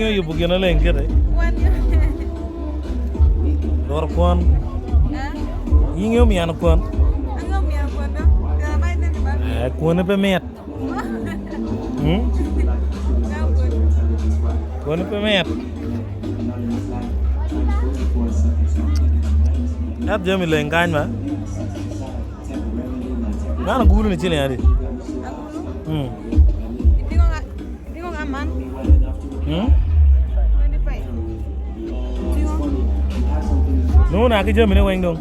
Ingeyo yubo gin aleng kite? Loro kwon. Ingeyo myano kwon? Eh, kwone pe mit. Hmm? Kwone pe mit. Ento jami leng kany ba? Man agulu ni ciling adi? Mm. Mm? Nongo na ki jamine weng dong.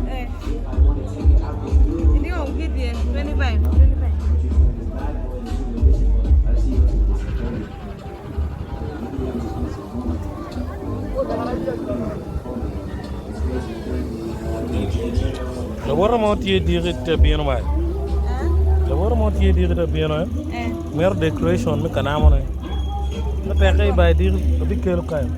Lawote mo tye diki te bino ba lawote mo tye diki te bino mito decoration me kanamo ne me peke i bar diki obikelo kany.